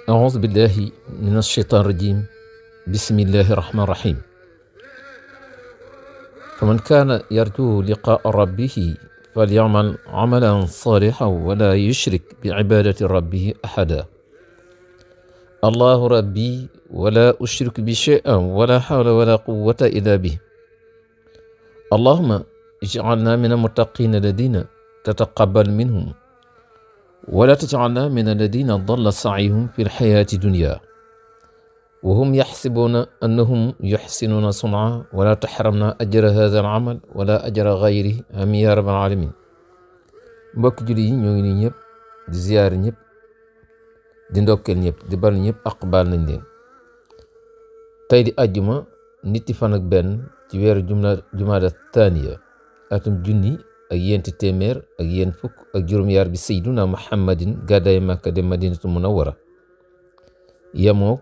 أعوذ بالله من الشيطان الرجيم بسم الله الرحمن الرحيم فمن كان يرجو لقاء ربه فليعمل عملا صالحا ولا يشرك بعبادة ربه أحدا الله ربي ولا أشرك بشيئا ولا حول ولا قوة إلا به اللهم اجعلنا من المتقين الذين تتقبل منهم ولا تجعلنا من الذين ضل سعيهم في الحياة الدنيا وهم يحسبون أنهم يحسنون صنعا ولا تحرمنا أجر هذا العمل ولا أجر غيره آمين يا رب العالمين. mbokk julli yi ñoo ngi nii ñëpp di ziyaar ñëpp di ndokkeel ñëpp di bal ñëpp aqbal nañ leen. tey di àjjuma niti fan ak benn ci weeru jumaada taaniya atum junni ak yenti téeméer ak yent fukk ak juróom-yaar bi sayduna muhammadin gàddaay Makka dem Madinatu Munawwara yemoo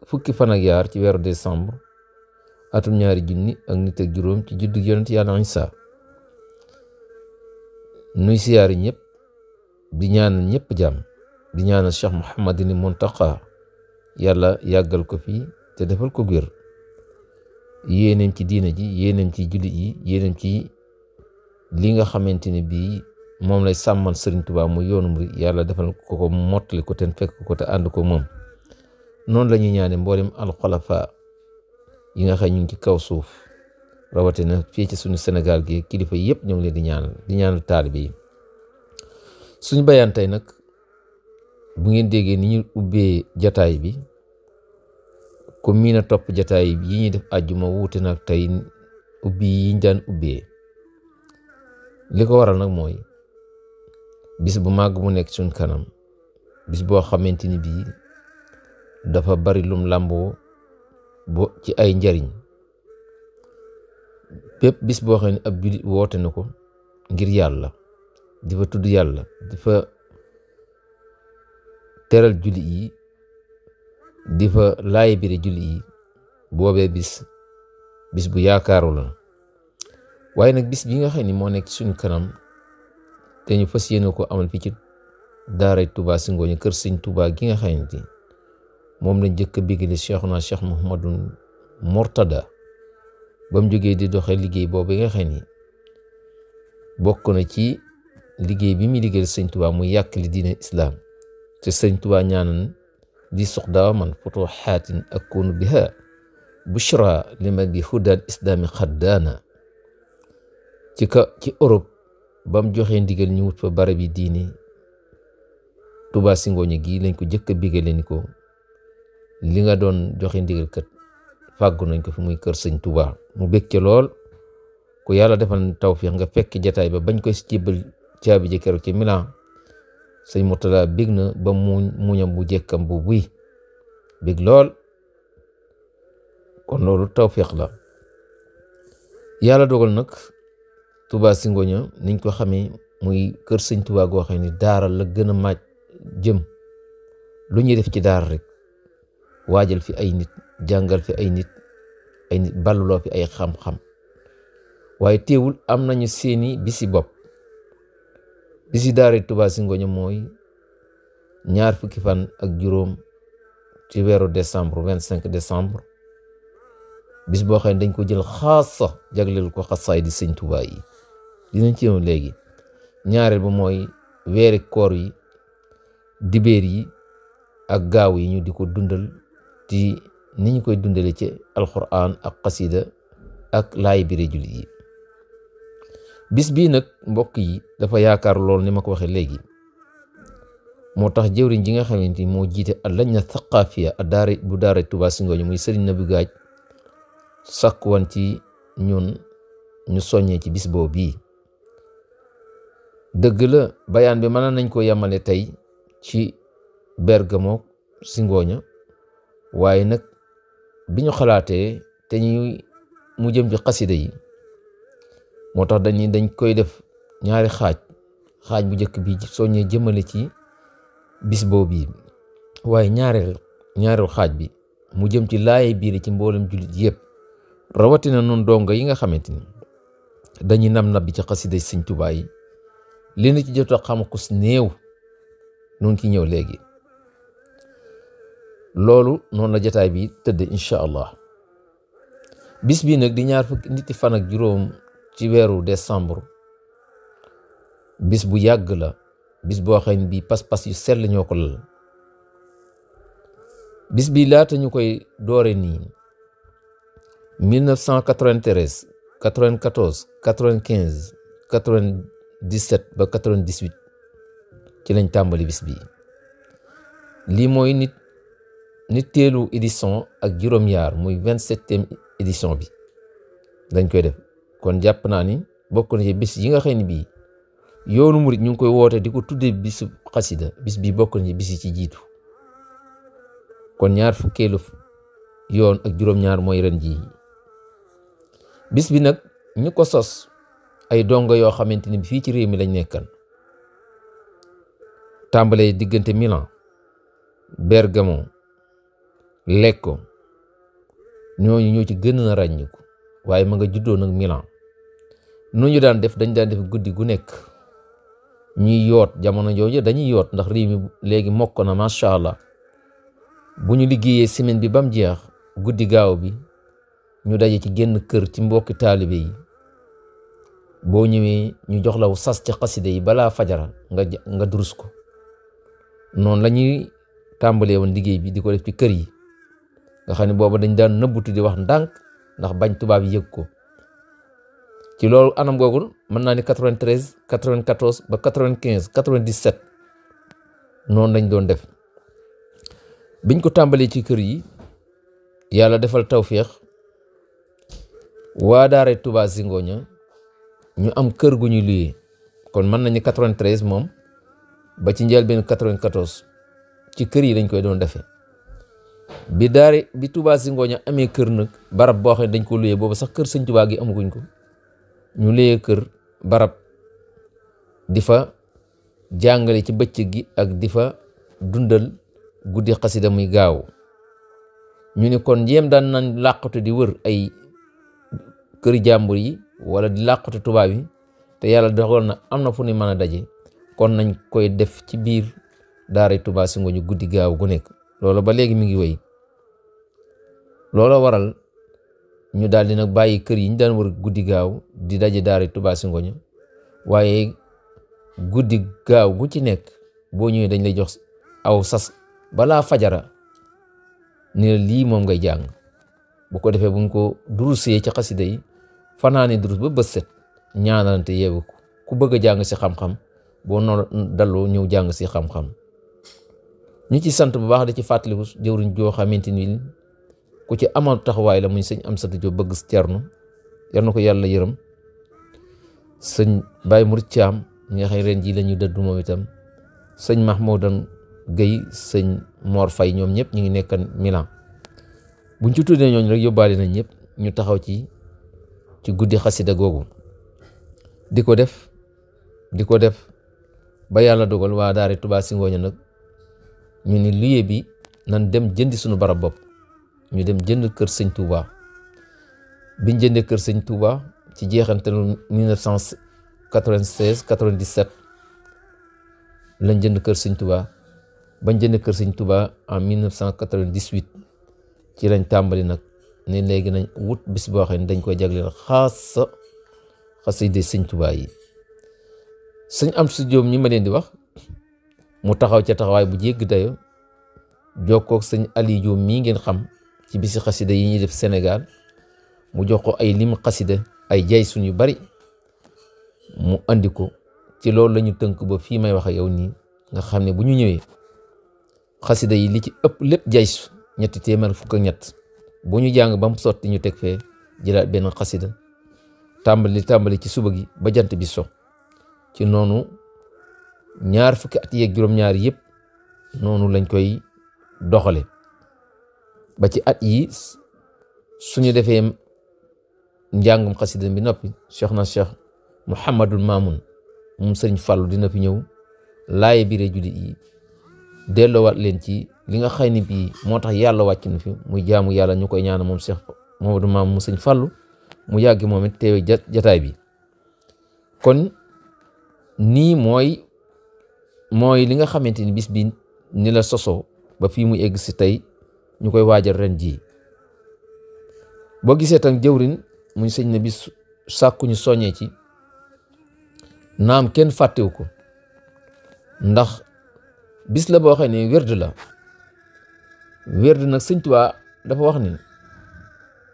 fukki fan ak yaar ci weeru décembre atum ñaari junni ak nit ak juróom ci juddu yonent yàlla Isa. nuy siyaari ñëpp di ñaanal ñëpp jàmm di ñaanal Cheikh Mouhamadini Muntaqa yàlla yàggal ko fi te defal ko wér yéeneem ci diina ji yéeneem ci jullit yi yéeneem ci li nga xamante ne bii moom lay sàmmal Sëriñ Tuubaa mu yoonu murid yàlla defal ko ko mottali ko te fekk ko te ànd ko moom. noonu la ñuy ñaane mboolem alxulafa yi nga xam ñu ngi ci kaw suuf rawatina fii ci suñu Sénégal gi kilifa yëpp ñoo ngi leen di ñaanal taalibe yi. suñu bayaan tey nag bu ngeen déggee ni ñu ubbee jataay bi comme mii na topp jataay yi ñuy def àjjuma wuute nag tey ubbi yi ñu daan ubbee. li ko waral nag mooy bis bu màgg mu nekk suñ kanam bis boo xamante ni bii dafa bari lum làmboo bo ci ay njariñ bépp bis boo xam ne ab jullit woote na ko ngir yàlla di fa tudd yàlla di fa teral jullit yi di fa laay bire jullit yi boobee bis bu yaakaaru la. waaye nag bis bi nga xam ni moo nekk suñu kanam te ñu fas yéene ko amal fii ci daaray Touba si Ngoña kër sëñ Touba gi nga xam ni moom lañ jëkk a bégale Cheikhuna Cheikh Mouhamadou Mourtada ba mu jógee di doxee liggéey boobu nga xam ni bokk na ci liggéey bi muy liggéeyal sëñ Touba muy yàq li diine islam te sëñ Touba ñaanan di sox daawa man futuhaatin akunu biha bushra liman bi hudal islami xaddaana ci Europe ba mu joxee ndigal ñu wut fa barab yi diine Touba si Ngoña gi lañ ko jëkk a bégale ni ko li nga doon joxe ndigal kat fàggu nañ ko fi muy kër sëñ Touba. mu bég ca lool ku yàlla defal tawfiix nga fekk jataay ba bañ koy jébbal caabi ja keroog ci Milan sëñ Murtada bég na ba muñam bu jekkam bu buy bég lool. kon loolu tawfiix la. yàlla dogal nag Touba si Ngoña niñ ko xamee muy kër sëñ Touba goo xam ne daara la gën a màcc jëm lu ñuy def ci daara rek waajal fi ay nit jàngal fi ay nit balluloo fi ay xam-xam waaye teewul am nañu seeni bisi bopp. bisi daara Touba si Ngoña mooy ñaar fukki fan ak juróom ci weeru décembre 25 décembre bis boo xam ne dañ ko jël xaasa jagleel ko xasaay di sëñ Touba yi dinañ ci ñëw léegi. ñaareel ba mooy weeri koor yi dibéer yi ak gaaw yi ñu di ko dundal ci ni ñu koy dundale ci alxuraan ak xasida ak laay bire jullit yi. bis bii nag mbokk yi dafa yaakaar lool ni ma ko waxee léegi moo tax jëwriñ ji nga xamante ni moo jiite lajna thaqaafiya bu daara Touba si Ngoña muy Sëriñ Nabi Gaaj sàkk wan ci ñun ñu soññee ci bis boobu bii. dëgg la bayaan bi mën nañ ko yemale tey ci Bergamo si Ngoña waaye nag bi ñu xalaatee te mu jëm ci xasida yi moo tax dañ koy def ñaari xaaj bu njëkk bi soññee jëmale ci bis boobu yi waaye ñaareel xaaj bi mu jëm ci laaye biir ci mboolem jullit yëpp rawatina noonu dongo yi nga xamante ni dañuy nam bi ci xasida sëñ Touba yi li na ci jot a xam ko néew noonu ki ñëw léegi loolu noonu la jataay bi tëdd incha allah. bis bi nag di ñaar fukki niti fan ak juróom ci weeru décembre, bis bu yàgg la, bis boo xam ne bii pas-pas yu sell ñoo ko lal. bis bi laata ñu koy doore nii 1993 94 95 97 ba 98 ci lañ tàmbali bis bi. lii mooy nit teelu édition ak juróom-ñaar muy 27e édition bi dañ koy def. kon jàpp naa ni bokk na ci bis yi nga xam ne bii yoonu murit ñu ngi koy woote di ko tuddee bisu xasida, bis bi bokk na ci bis yi ci jiitu. kon ñaar fukkeelu yoon ak juróom-ñaar mooy ren jii. bis bi nag ñu ko sos ay dongo yoo xamante ni fii ci réew mi lañ nekkan, tàmbalee diggante Milan, Bergamo, Lecco, ñooñu ñoo ci gën a ràññiku, waaye ma nga juddoo nag Milan. nu ñu daan def dañ daan def guddi gu nekk ñuy yoot. jamono jooju dañuy yoot ndax réew mi léegi mokk na macha allah. bu ñu liggéeyee semaine bi ba mu jeex, guddi gaaw bi ñu daje ci génn kër ci mbokki taalibe yi. boo ñëwee ñu jox la sas ci xasida yi balaa fajara nga durus ko. noonu la ñuy tàmbalee woon liggéey bi di ko def ci kër yi, nga xam ne booba dañ daan nëbbutu di wax ndànk ndax bañ tubaab yi yëg ko. ci loolu anam googu mën naa ni 93 94 ba 95 97 noonu lañ doon def. biñ ko tàmbalee ci kër yi, yàlla defal tawféex waa daara Touba Zingonia ñu am kër gu ñuy luyee. kon mën nañu 93 moom ba ci njëlbéenu 94 ci kër yi lañ koy doon defee. bi Touba Zingonia amee kër nag, barab boo xam ne dañ ko luyee, boobu sax kër sëñ Touba gi amaguñ ko, ñu luyee kër barab di fa jàngale ci bëccëg gi ak di fa dundal guddi xasida muy gaaw. ñu ni kon jéem daan nañ làqatu di wër ay këri jàmbur yi wala di làqatu tubaab yi, te yàlla dogal na am na fu ñu mën a daje, kon nañ koy def ci biir daara Touba Zingonia guddi gaaw gu nekk. loolu ba léegi mi ngi wéy. loola waral ñu daal di nag bàyyi kër yi ñu daan wër guddi gaaw di daje daara Touba Zingonia, waaye guddi gaaw gu ci nekk boo ñëwee dañ lay jox aw sas balaa fajara ni lii moom ngay jàng. bu ko defee buñ ko durusee ci xasida yi fanaane durus ba bët set, ñaanalante yeewu ku bëgg a jàng si xam-xam boo noonu dalloo ñëw jàng si xam-xam. ñu ci sant bu baax da ci fàttaliku jëwriñ joo xamante ni ku ci amal taxawaay la, muy sëñ Amsatu Jóob bëgg Cerno, yal na ko yàlla yërëm. sëñ Baye Murit Caam ñi nga xam ren jii la ñu dëddu moom itam, sëñ Mahmoudan Guèye, sëñ Mor Fay, ñoom ñëpp ñu ngi nekkan Milan. buñ ci tuddee ñooñu rek yóbbaale nañ ñëpp ñu taxaw ci guddi xasida googu di ko def ba yàlla dogal waa daara Touba Zingonia nag ñu ni lieu bi nan dem jëndi suñu barab bopp. ñu dem jënd kër sëñ Touba. biñ jëndee kër sëñ Touba ci jeexantalu 1996 97 lañ jënd kër sëñ Touba. bañ jënd kër sëñ Touba en 1998 ci lañ tàmbali nag ne léegi nañ wut bis boo xam ne dañ koy jagleel xasida sëñ Touba yi. sëñ Amsatu Jóob ñi ma leen di wax mu taxaw ca taxawaay bu jégg dayo, jokkook sëñ Ali Jóob mii ngeen xam ci bisi xasida yi ñuy def Sénégal, mu jox ko ay lim xasida ay jay suñ yu bari mu andi ko. ci loolu lañu tënk ba fii may wax ak yow nii, nga xam ne bu ñu ñëwee xasida yi li ci ëpp lépp jaysu 323 bu ñu jàng ba mu sotti ñu teg fee jëlaat benn xasida tàmbali ci suba gi ba jant bi so. ci noonu ñaar fukki at yeeg juróom-ñaar yëpp noonu lañ koy doxale ba ci at yi suñu defee njàngum xasida bi noppi, Cheikh Mouhamadul Mamoun moom Sëriñ Fallu dina fi ñëw laaye biire jullit yi, delloowaat leen ci li nga xëy ni bii moo tax yàlla wàcc na fi muy jaamu yàlla. ñu koy ñaana moom Cheikh Mouhamadul Mamoun mu Sëriñ Fallu mu yàgg moom it teewe jataay bi. kon nii mooy li nga xamante ni bis bi ni la sosoo ba fii mu egg si tey ñu koy waajal ren jii. boo gisee tam jëwrin muñ sëñ ne bi sàkkuñu soññee ci naam kenn fàttewu ko ndax bis la boo xam ne wérd la. wérd nag sëñ Tuubaa dafa wax ni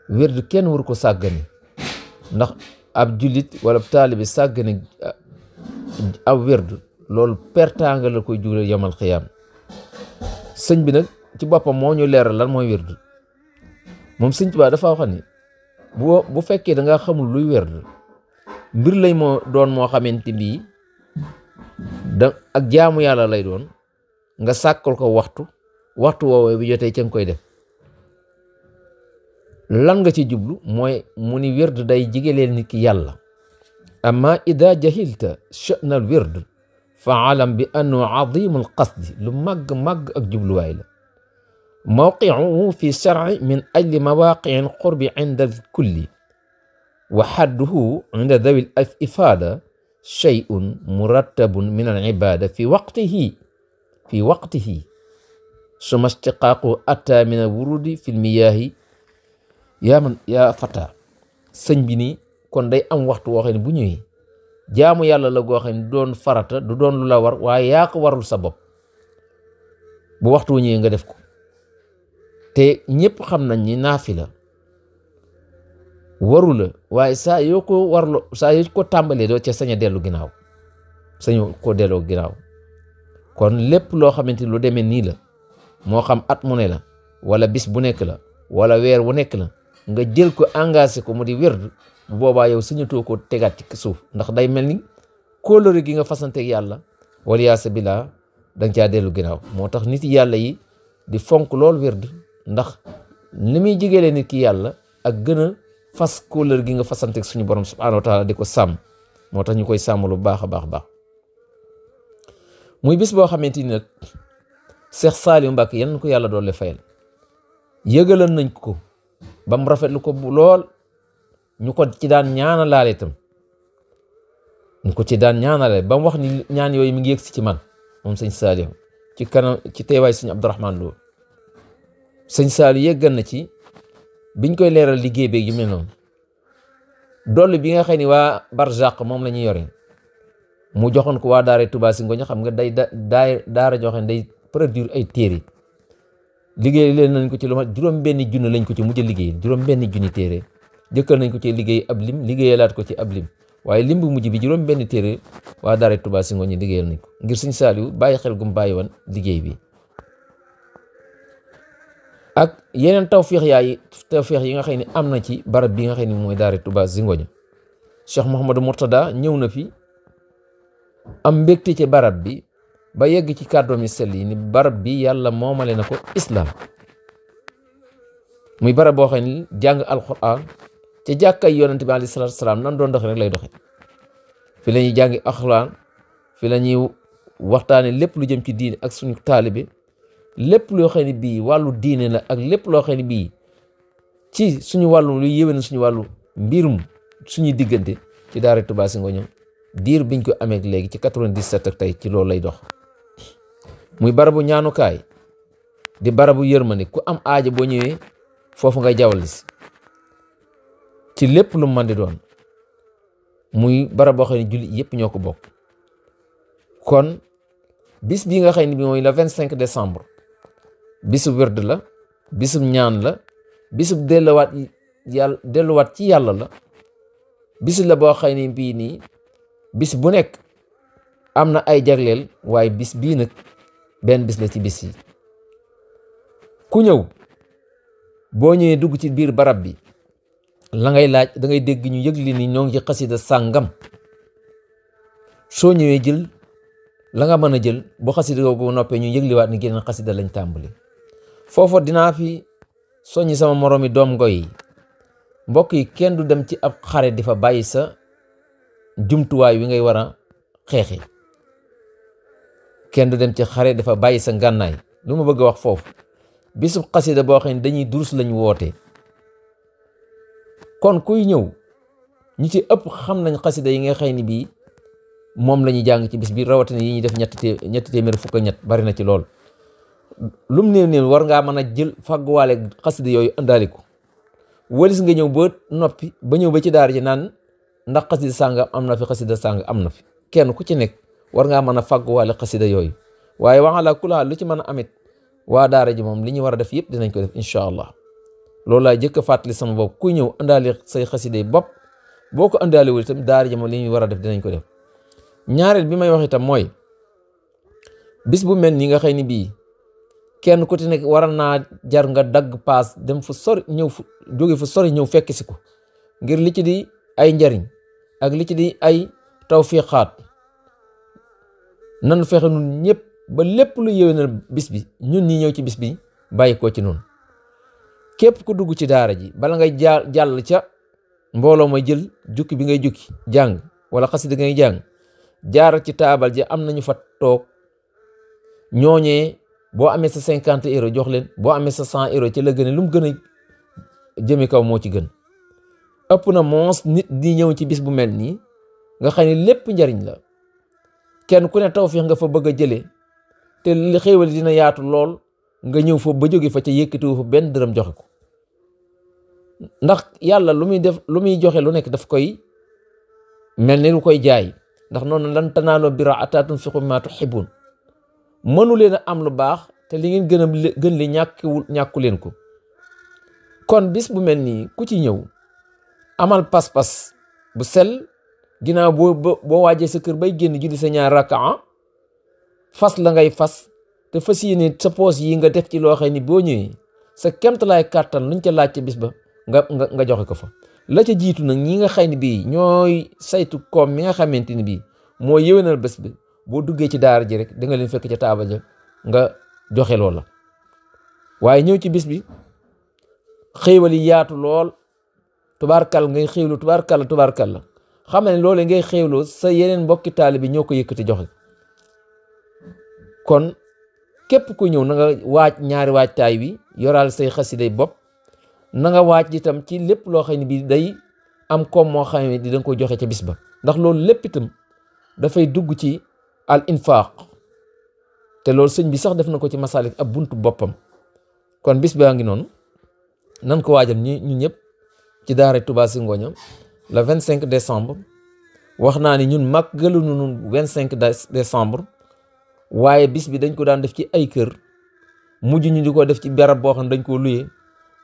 wérd kenn waru ko sàggane ndax ab jullit wala taalibi sàggane ab wérd loolu pertaanga la koy jure yamal xiyaam. sëñ bi nag ci boppam moo ñu leeral lan mooy wérd. moom sëñ Tuubaa dafa wax ni bu fekkee da nga xamul luy wérd mbir lay moo doon moo xamante bii da ak jaamu yàlla lay doon nga sàkkal ko waxtu woowee bi jotee ca nga koy def. lan nga ci jublu mooy mu ni wérd day jigeleel nit ki yàlla. amma ida jahilta sha'nal wérd fa alam bi annu azimul qasdi lu màgg ak jubluwaay la. mawqi'uhu fi shar'i min ajli mawaqi'il qurbi inda kulli wa hadduhu inda dhawi al ifada shay'un murattabun min al ibada fi waqtihi summa istiqaqu atta min al wurudi fi al miyahi yaa fata. sëñ bi nii kon day am waxtu woo xam ne bu ñëwee jaamu yàlla la goo xam ne du doon farata du doon lu la war waaye yaa ko warul sa bopp. bu waxtu wu ñëwee nga def ko te ñëpp xam nañ ni naafila waru la waaye saa yoo ko tàmbalee doo ca sañ a dellu ginnaaw sañu ko delloo ginnaaw. kon lépp loo xamante lu demee nii la moo xam at mu ne la wala bis bu nekk la wala weer wu nekk la nga jël ko engagé ko mu di wérd bu boobaa yow sañatoo ko tegaat ci suuf ndax day mel ni kóllëre gi nga fasanteeg yàlla wala yaasa bilaa danga caa dellu ginnaaw. moo tax nit yàlla yi di fonk lool wérd ndax li muy jigéele nit ki yàlla ak gën a fas kóllëre gi nga fasanteeg suñu borom subhanahu wa taala di ko sàmm. moo tax ñu koy sàmm lu baax a baax. muy bis boo xamante ni nag Cheikh Saliou Mbacké yan ko yàlla doole fayal yëgalan nañ ko ba mu rafetlu ko bu lool. ñu ko ci daan ñaanalaale itam ba mu wax ni ñaan yooyu mi ngi yëg si ci man moom sëñ Saliou ci kanam ci teewaay sëñ Abdourahmane Lo. sëñ Saliou yëggan na ci biñ koy leeral liggéey beeg yu mel noonu dolli bi nga xam ni waa Barzak moom la ñuy yore mu joxoon ko waa daara Touba si Ngoña xam nga day daara joxe day produire ay téere liggéey leen nañ ko ci lu mat juróom-benni junni lañ ko ci mujj liggéey juróom-benni junni téere jëkkal nañ ko ci liggéey ab lim liggéeyalaat ko ci ab lim waaye lim bu mujj bi juróom-benni téere waa daara Touba si Ngoña liggéeyal nañ ko ngir sëñ Saliou bàyyi xel gum bàyyi woon liggéey bi. ak yeneen tawféex yi nga xam ne am na ci barab bi nga xam ne mooy daara Touba si Ngoña. Cheikh Mouhamadou Mourtada ñëw na fi am mbégte ci barab bi ba yegg ci kàddoom yi sell yi ni barab bi yàlla moomale na ko islam. muy barab boo xam ne jàng alquran ca jàkkay yonente bi alayhi salaatu salaam nan doon doxe rek lay doxe fi la ñuy jàngi alquran fi la ñuy waxtaane lépp lu jëm ci diine ak suñu taalibe lépp loo xam ne bii wàllu diine la ak lépp loo xam ne bii ci suñu wàllu luy yéwén suñu wàllu mbirum suñuy diggante ci daara Touba si Ngoña diir biñ ko amee léegi ci 97 ak tey ci loolu lay dox. muy barabu ñaanukaay di barabu yërmande ku am aaja boo ñëwee foofu ngay jawal si ci lépp lu mën di doon muy barab boo xam ne jullit yëpp ñoo ko bokk. kon bis bi nga xam ne bi mooy le 25 décembre bisub werd la bisub ñaan la bisub delluwaat ci yàlla la bis la boo xam ne bii nii bis bu nekk am na ay jagleel waaye bis bii nag benn bis la ci bis yi. ku ñëw boo ñëwee dugg ci biir barab bi la ngay laaj da ngay dégg ñu yëgli ni ñoo ngi ci xasida sàngam soo ñëwee jël la nga mën a jël bu xasida googu noppee ñu yëgliwaat ni génn xasida lañ tàmbali. foofu dinaa fi soññi sama moroomi doom ngoy yi mbokk yi kenn du dem ci ab xare di fa bàyyi sa jumtuwaay wi ngay war a xeexe. kenn du dem ci xare dafa bàyyi sa ngànnaay. lu ma bëgg a wax foofu bisub xasida boo xam ne dañuy durus lañ woote. kon kuy ñëw ñi ci ëpp xam nañ xasida yi nga xëy ni bii moom la ñuy jàng ci bis bi rawatina yi ñuy def ñetti téeméer fukk ak ñett bari na ci lool. lum néew war ngaa mën a jël fàgguwaale xasida yooyu indaale ko walis nga ñëw ba noppi ba ñëw ba ci daara ji naan ndax xasida sàngam am na fi xasida sàng am na fi. kenn ku ci nekk war ngaa mën a fàgguwaale xasida yooyu waaye waxala kula lu ci mën a amit waa daara ji moom li ñu war a def yëpp dinañ ko def incha allah. loolu laa jëkk a fàttali sama bopp ku ñëw indaale say xasida yi bopp boo ko indaale wul itam daara ji moom li ñu war a def dinañ ko def. ñaareel bi may wax itam mooy bis bu mel nii nga xëy ni bii kenn ku ci nekk war naa jar nga dagg paas dem fu sori ñëw fu jóge fu sori ñëw fekk si ko ngir li ci di ay njariñ ak li ci di ay tawfiqaat nan fexe nun ñëpp ba lépp lu yéwénal bis bi ñun ñi ñëw ci bis bi bàyyi ko ci noonu. képp ku dugg ci daara ji bala ngay jàll ca mbooloo may jël jukki bi ngay jukki jàng wala xasida ngay jàng jaar ci taabal ji am nañu fa toog ñooñee boo amee sa 50 euros jox leen boo amee sa 100 euros ci la gën a lu mu gën a jëme kaw moo ci gën. ëpp na moos nit di ñëw ci bis bu mel nii nga xam ne lépp njariñ la kenn ku ne tawfiix nga fa bëgg a jëlee te li xéewal dina yaatu lool nga ñëw fa ba jóge fa ca yëkkatiwu fa benn dërëm joxe ko ndax yàlla lu muy def lu muy joxe lu nekk daf koy mel ni lu koy jaay ndax noonu lan tanaaloo birra hattaa tunfiqu mimmaa tuhibbuun mënu leen a am lu baax te li ngeen gën li ñàkku leen ko. kon bis bu mel nii ku ci ñëw amal pas-pas bu sell ginnaaw boo waajee sa kër bay génn julli sa ñaar rakaa fas la ngay fas te fas yéene sa poos yi nga def ci loo xam ni boo ñëwee sa kemtalaay kàttan luñ ca laaj ca bis ba nga joxe ko fa. la ca jiitu nag ñi nga xëy ni bii ñooy saytu koom mi nga xamante ni bii moo yéwénal bés bi boo duggee ci daara ji rek da nga leen fekk ca taabal ja nga joxe loola. waaye ñëw ci bis bi xéewal yi yaatu lool tubaarkal ngay xéewlu tubaarkal la xam ne loolu ngay xéewloo sa yeneen mbokki taali bi ñoo ko yëkkati joxe. kon képp ku ñëw na nga waaj ñaari waajtaay wi yoraal say xasiday bopp na nga waaj itam ci lépp loo xam ne bii day am koom moo xam ne di danga ko joxe ca bis ba ndax loolu lépp itam dafay dugg ci al infaq te loolu sëñ bi sax def na ko ci masalik ab buntu boppam. kon bis baa ngi noonu nan ko waajal ñu ñëpp ci daara Touba Zingonia le 25 décembre wax naa ni ñun màggaluñu ñun 25 décembre waaye bis bi dañ ko daan def ci ay kër mujj ñu di ko def ci barab boo xam ne dañ koo luyee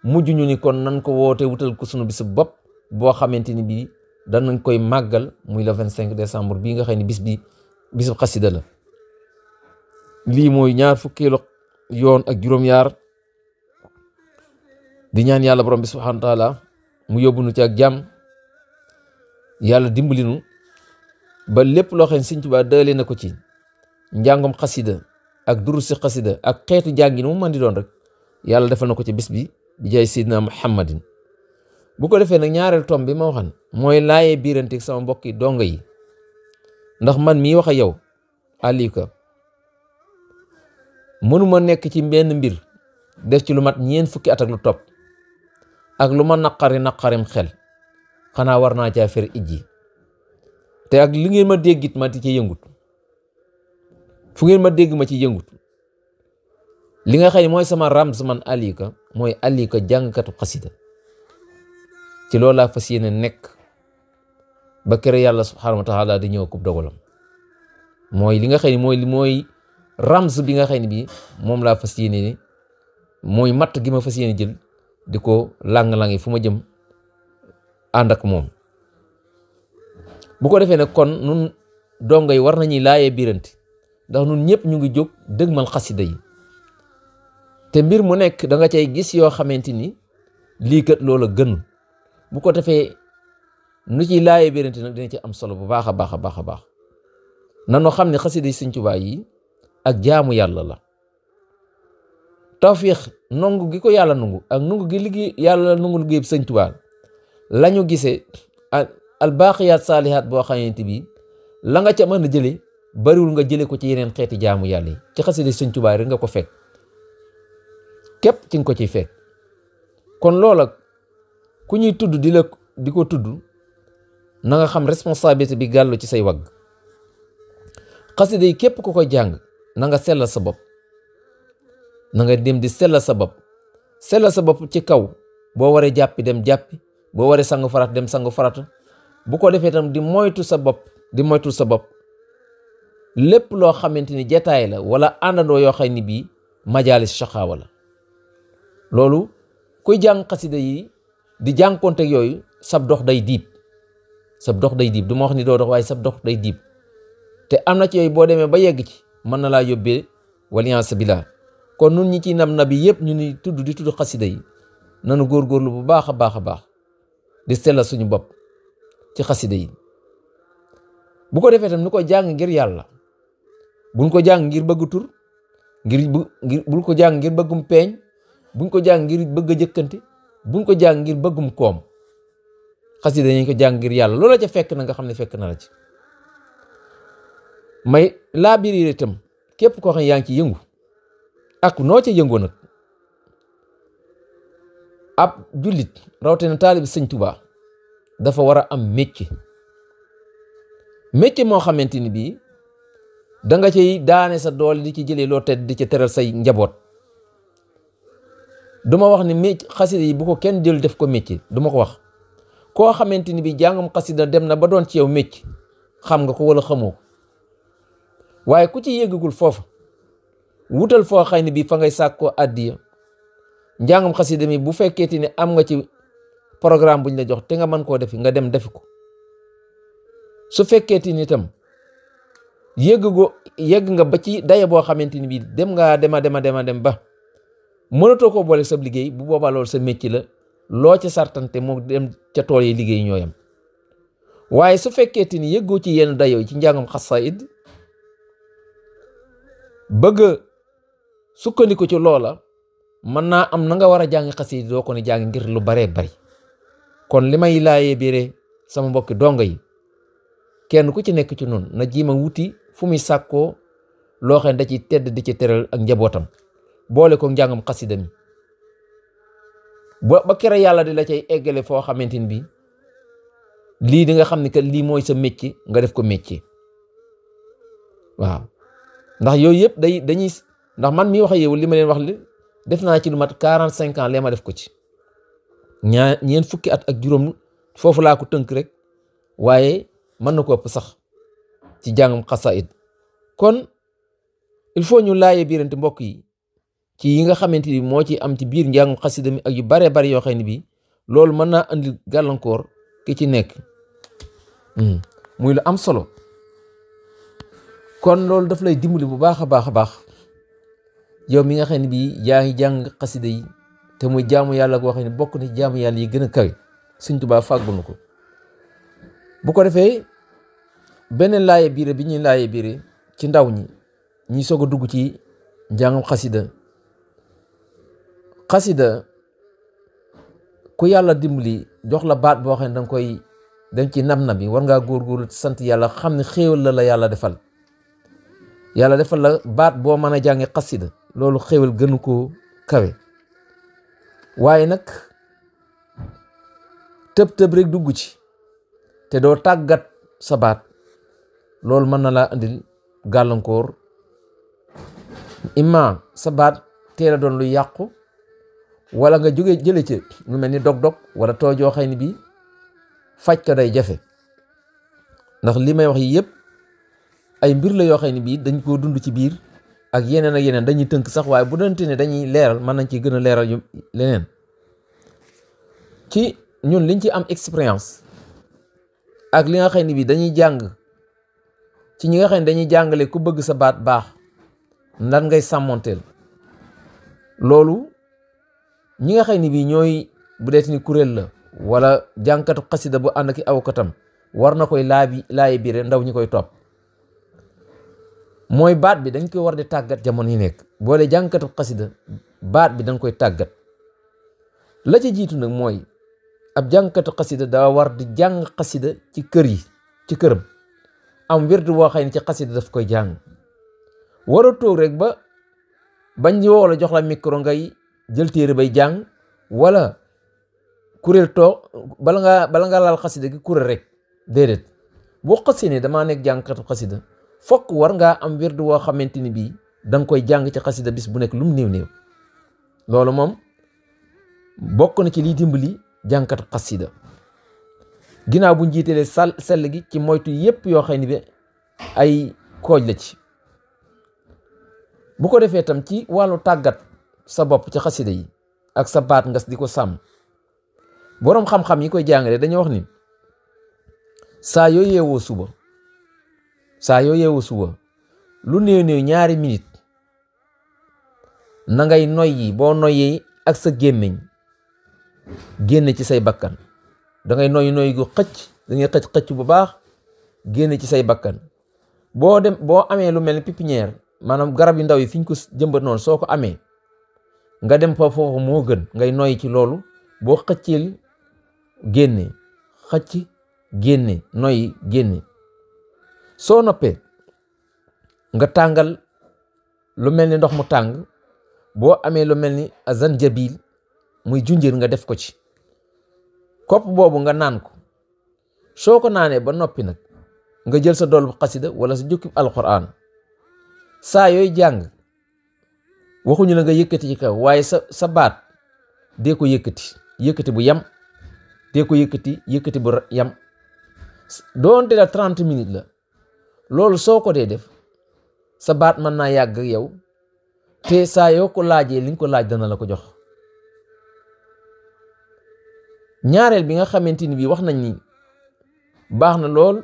mujj ñu ni kon nan ko woote wutal ko sunu bisu bopp boo xamante ni bii danañ koy màggal muy le 25 décembre bii nga xam ne bis bi bisu xasida la. lii mooy ñaar fukkeelu yoon ak juróom-yaar di ñaan yàlla borom bi subhaanahu wa taala mu yóbbu nu ci ak jàmm yàlla dimbali nu ba lépp loo xam ne Sëñ Tuubaa dële na ko ci njàngum xasida ak durusi xasida ak xeetu jàngin mu mën di doon rek yàlla defal na ko ci bis bi bi jaay Seydina Muhammadin. bu ko defee nag ñaareel tom bi ma waxan mooy laayee biiranteeg sama mbokki dongo yi ndax man mii wax a yow Aliou Ka mënuma nekk ci benn mbir def ci lu mat 4 fukki at ak lu topp ak lu ma naqarim xel xanaa war naa caa fer ijji te ak li ngeen ma déggit ma di ci yëngut fu ngeen ma dégg ma ci yëngut li nga xam ne mooy sama ramz man Aliou Ka mooy Aliou Ka jàngkatu xasida ci loolu laa fas yéene nekk ba kere yàlla subhaanahu wa taala di ñëw kub dogalam mooy li nga xam ne mooy ramz bi nga xam ne bii moom laa fas yéene mooy matt gi ma fas yéene jël di ko lang-langi fu ma jëm ànd ak moom. bu ko defee nag kon nun dongo yi war nañuy laayee biiranti ndax nun ñëpp ñu ngi jóg dëgmal xasida yi te mbir mu nekk da nga cay gis yoo xamante ni lii kat loola gën bu ko defee nu ciy laayee biiranti nag dina ci am solo bu baax a baax a baax a baax nanoo xam ne xasida yi Sëñ Tuubaa yi ak jaamu yàlla la. tawfiix nangu gi ko yàlla nangu ak nangu gi liggéey yàlla nangu liggéey Sëñ Tuubaa la ñu gisee al baaqiyaat saalihaat boo xamante bi la nga ca mën a jële bariwul nga jële ko ci yeneen xeeti jaamu yàlla yi ci xasida Sëñ Tuubaa rek nga ko fekk képp ci nga ko ciy fekk. kon loola ku ñuy tudd di ko tudd na nga xam responsabilité bi gàllu ci say wagg. xasida yi képp ku koy jàng na nga sellal sa bopp na nga dem di sellal sa bopp ci kaw boo waree jàppi dem jàppi, boo waree sangu farata dem sangu farata. bu ko defee tam di moytu sa bopp lépp loo xamante ni jataay la wala àndandoo yoo xam ni bii majaalis saxaawa la. loolu kuy jàng xasida yi di jànkonteeg yooyu sab dox day diib du ma wax ni doo dox waaye sab dox day diib, te am na ci yooyu boo demee ba yegg ci mën na laa yóbbee waliyansa billah. kon nun ñi ci nam nabi yëpp ñu ni di tudd xasida yi nanu góorgóorlu bu baax a baax di sellal suñu bopp ci xasida yi. bu ko defee tam ni ko jàng ngir yàlla, buñ ko jàng ngir bëgg tur, bul ko jàng ngir bëggum peeñ, buñ ko jàng ngir bëgg a jëkkante, buñ ko jàng ngir bëggum koom. xasida yi ñu ko jàng ngir yàlla, loola ca fekk na nga xam ne fekk na la ci. may laa biir itam képp koo xam ne yaa ngi ci yëngu ak noo ca yëngoo nag, ab jullit rawatina taalib sëñ Tuubaa dafa war a am métier moo xamante ni bii da nga cay daane sa doole di ci jëlee loo tedd di ci teral say njaboot. duma wax ni métier xasida yi bu ko kenn jël def ko métier, duma ko wax. koo xamante ni bii jàngam xasida dem na ba doon ci yow métier, xam nga ko wala xamoo ko, waaye ku ci yëggagul foofu wutal foo xëy ni bii fa ngay sàkkoo àddiya. njàngam xasida mi bu fekkeeti ne am nga ci programme buñ la jox te nga mën koo defi nga dem defi ko. su fekkeeti ni itam yëgg nga ba ci daye boo xamante ni bii dem ngaa dem ba mënatoo koo boole sa liggéey, bu boobaa loolu sa métier la, loo ca sartante moo dem ca tool yi liggéey ñooyam. waaye su fekkeeti ni yëggoo ci yenn dayoo ci njàngam xasaayid bëgg sukkandiku ci loola, mën naa am na nga war a jàng xasida doo ko ne jàng ngir lu baree bari. kon li may laayee biire sama mbokki dongo yi, kenn ku ci nekk ci noonu na jiima wuti fu muy sàkkoo loo xam ne da ci tedd di ci teral ak njabootam, boole ko njàngam xasida mi ba kere yàlla di la cay eggale foo xamante ni bi lii di nga xam ne que lii mooy sa métier nga def ko métier. waaw ndax yooyu yëpp dañuy ndax man mi wax yow li ma leen wax li def naa ci lu mat 45 ans lee ma def ko ci ñeent fukki at ak juróom, foofu laa ko tënk rek, waaye mën na ko ëpp sax ci jàngam xasaayid. kon il faut ñu laaye biirante mbokk yi ci yi nga xamante ni moo ci am ci biir njàngam xasida mi ak yu baree bari yoo xam ne bi loolu mën naa andi gàllankoor ki ci nekk, muy lu am solo. kon loolu daf lay dimbali bu baax a baax yow mi nga xam ne bii yaa ngi jàng xasida yi te muy jaamu yàlla goo xam ne bokk na ci jaamu yàlla yi gën a kawe. Sëñ Tuubaa fàggul na ko. bu ko defee beneen laaye biire bi ñuy laaye biire ci ndaw ñi soog a dugg ci njàngam xasida ku yàlla dimbali jox la baat boo xam ne danga ci nam bi war ngaa góorgóorlu sant yàlla, xam ne xéewal la yàlla defal. yàlla defal la baat boo mën a jànge xasida, loolu xéewal gënu koo kawe. waaye nag tëb rek dugg ci te doo tàggat sa baat, loolu mën na laa andil gàllankoor. imma sa baat teel a doon lu yàqu, wala nga jële ci lu mel ni dog-dog wala toojoo xëy ni bii faj ko day jafe. ndax li may wax yi yëpp ay mbir la yoo xam ne bii dañ koo dund ci biir ak yeneen dañuy tënk sax, waaye bu doonte ne dañuy leeral mën nañ ci gën a leeral yu leneen. ci ñun liñ ci am expérience ak li nga xam ne bii dañuy jàng ci ñi nga xam ne dañuy jàngale ku bëgg sa baat baax lan ngay sàmmonteel. loolu ñi nga xam ne bii ñooy bu deeti ni kuréel la wala jàngkatu xasida bu ànd ak awkatam war na koy laayi biire ndaw ñi koy topp. mooy baat bi dañ koy war di tàggat jamono yi nekk. boo dee jàngkatu xasida baat bi dañ koy tàggat. la ca jiitu nag mooy ab jàngkatu xasida daa war di jàng xasida ci këram am wird woo xam ne ci xasida daf koy jàng. war a toog rek ba bañ di woo la jox la micro ngay jël téere bay jàng, wala kuréel toog bala nga laal xasida gi kuréel rek déedéet. boo xasee ne damaa nekk jàngkatu xasida fokk war ngaa am wird woo xamante ni bii danga koy jàng ci xasida bis bu nekk lu mu néew loolu moom bokk na ci liy dimbali jàngkatu xasida ginnaaw bu njiitalee sell gi ci moytu yépp yoo xam ne bi ay kooj la ci. bu ko defee tam ci wàllu tàggat sa bopp ci xasida yi ak sa baat ngas di ko sàmm boroom xam-xam yi koy jàngale dañuy wax ni saa yoo yeewoo suba lu néew ñaari minute na ngay noyyi boo noyyee ak sa gémmiñ génne ci say bakkan da ngay noyyi gu xëcc da ngay xëcc bu baax génne ci say bakkan boo amee lu mel ni pépinière maanaam garab yu ndaw yi fi ñu ko jëmbat noonu soo ko amee nga dem fa foofu moo gën ngay noyyi ci loolu boo xëcceel génne xëcc génne noyyi génne soo noppee nga tàngal lu mel ni ndox mu tàng boo amee lu mel ni zanjabil muy junjër nga def ko ci kopp boobu nga naan ko soo ko naanee ba noppi nag nga jël sa dool bu xasida wala sa jukkib alquran saa yooy jàng waxuñu la nga yëkkati ci kaw waaye sa baat dee ko yëkkati bu yam dee ko yëkkati bu yam doonte la 30 minutes la loolu soo ko dee def sa baat mën naa yàgg yow te saa yoo ko laajee li nga ko laaj dana la ko jox. ñaareel bi nga xamante ni bii wax nañ ni baax na lool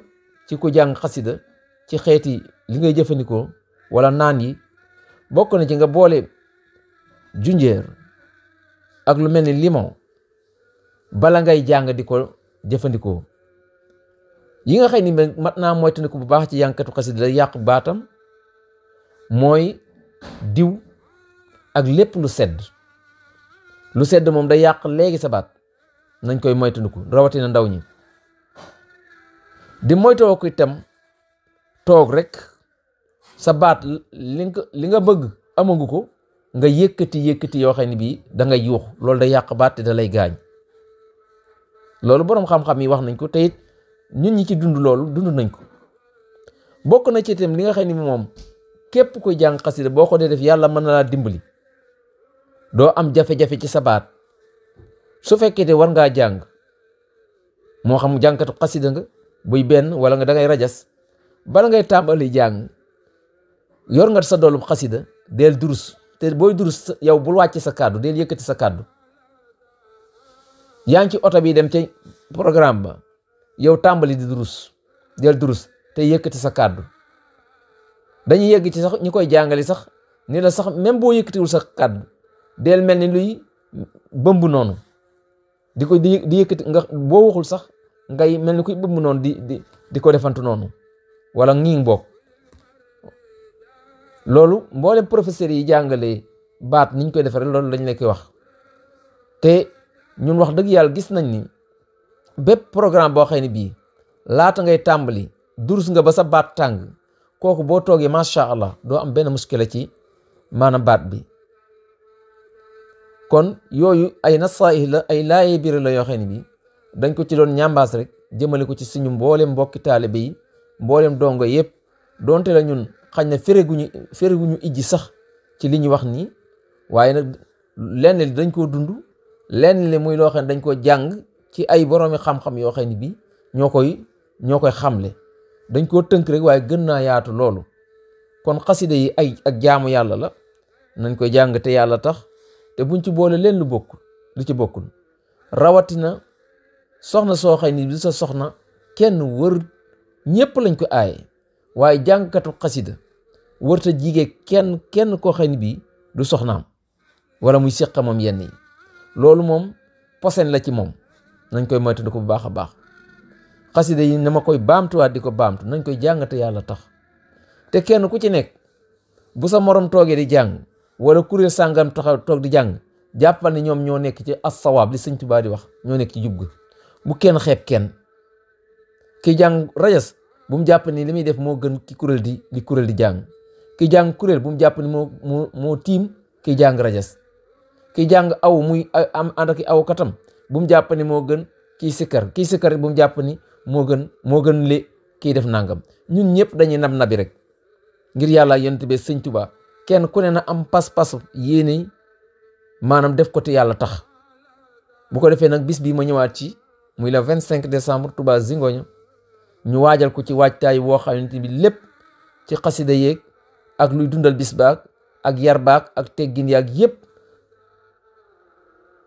ci ku jàng xasida ci xeeti li ngay jëfandikoo wala naan yi bokk na ci nga boole junjeer ak lu mel ni limon bala ngay jàng di ko jëfandikoo. yi nga xam ni mat naa moytandiku bu baax ci jàngkatu xasida day yàq baatam mooy diw ak lépp lu sedd moom day yàq léegi sa baat nañ koy moytandiku rawatina ndaw ñi. di moytoo ko itam toog rek sa baat li nga bëgg amagu ko nga yëkkati yoo xam ne bii da ngay yuux loolu day yàq baat te da lay gaañ. loolu boroom xam-xam yi wax nañ ko te it ñun ñi ci dund loolu dund nañ ko. bokk na ci itam li nga xam ne moom képp koy jàng xasida boo ko dee def yàlla mën na laa dimbali doo am jafe-jafe ci sa baat. su fekkee te war ngaa jàng moo xam jàngkatu xasida nga buy benn wala nga da ngay rajas bala ngay tàmbali jàng yor nga sa doolub xasida del durus te booy durus yow bul wàcc sa kàddu del yëkkati sa kàddu. yaa ngi ci oto bi dem ca programme ba yow tàmbali di durus del durus te yëkkati sa kàddu. dañuy yegg ci sax ñi koy jàngali sax ni la sax même boo yëkkatiwul sa kàddu del mel ni luy bëmb noonu di yëkkati nga boo waxul sax ngay mel ni kuy bëmb noonu di ko defantu noonu wala ngi bokk. loolu mboolem professeurs yi jàngalee baat niñ koy defaree loolu lañ la koy wax. te ñun wax dëgg yàlla gis nañ ni bépp programme boo xam ne bii laata ngay tàmbali durus nga ba sa baat tàng kooku boo toogee macha allah doo am benn muskila ci maanaam baat bi. kon yooyu ay nasaih la ay laaye biir la yoo xam ne bi dañ ko ci doon ñambaas rek jëmale ko ci suñu mboolem mbokki taalibe yi mboolem dongo yëpp donte la ñun xañ na féreguñu ijji sax ci li ñu wax nii waaye nag lenn li dañ koo dund lenn li muy loo xam ne dañ koo jàng ci ay boroomi xam-xam yoo xam ne bi ñoo koy xamle dañ koo tënk rek waaye gën naa yaatu loolu. kon xasida yi ak jaamu yàlla la nañ koy jàng te yàlla tax te buñ ci boole leen lu ci bokkul rawatina soxna soo xam ni du sa soxna kenn wër ñépp lañ ko aaye waaye jàngkatu xasida wërta jigee kenn koo xam ni bii du soxnaam wala muy séqa moom yenn yi loolu moom posen la ci moom nañ koy moytandiku bu baax a baax. xasida yi na ma koy baamtuwaat di ko baamtu nañ koy jàng te yàlla tax te kenn ku ci nekk bu sa morom toogee di jàng wala kuréel sàngam taxaw toog di jàng jàppal ne ñoom ñoo nekk ci as-sawaab li Sëñ Tuubaa di wax ñoo nekk ci jub ga bu kenn xeeb kenn. ki jàng rajas bu mu jàpp ni li muy def moo gën ki kuréel di jàng ki jàng kuréel bu mu jàpp ni moo tiim ki jàng rajas ki jàng aw muy am ànd ak aw katam bu mu jàpp ni moo gën kii sikkar bu mu jàpp ni moo gën li kii def nangam. ñun ñëpp dañuy nabi rek ngir yàlla yonent bi Sëñ Tuubaa kenn ku ne na am pas-pasu yéene maanaam def ko te yàlla tax. bu ko defee nag bis bi ma ñëwaat ci muy le 25 décembre Touba Zingoña ñu waajal ko ci waajtaay woo xamante bi lépp ci xasida yeeg ak luy dundal bis baak ak yar baak ak teggin yaag yépp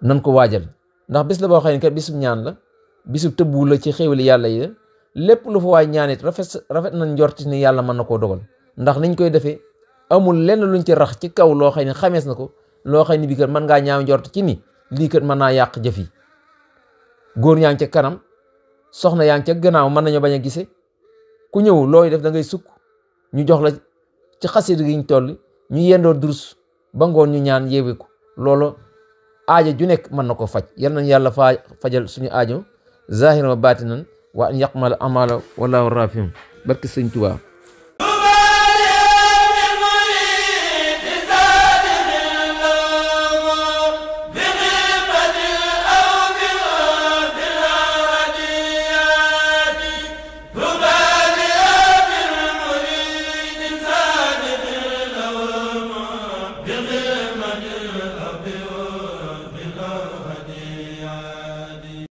nan ko waajal ndax bis la boo xam ne kat bisub ñaan la bisub tëbbu la ci xéwali yàlla yi lépp lu fa waay ñaanit rafet nañ njorti ni yàlla mën na koo dogal ndax niñ koy defee amul lenn luñ ci rax ci kaw loo xam ne xamees na ko loo xam ne bi kat mën ngaa ñaaw njort ci ni lii kat mën naa yàq jëf yi. góor yaa ngi ca kanam soxna yaa ngi ca gannaaw mën nañoo bañ a gise ku ñëw looy def da ngay sukk ñu jox la ci xasida gi ñu toll ñu yendoo durus ba ngoon ñu ñaan yeewe ko loolu aajo ju nekk mën na ko faj. yal nañ yàlla fajal suñu aajo zahiran wa baatinan wa an yaqmal amala wallahu rafium barke sëñ Tuubaa.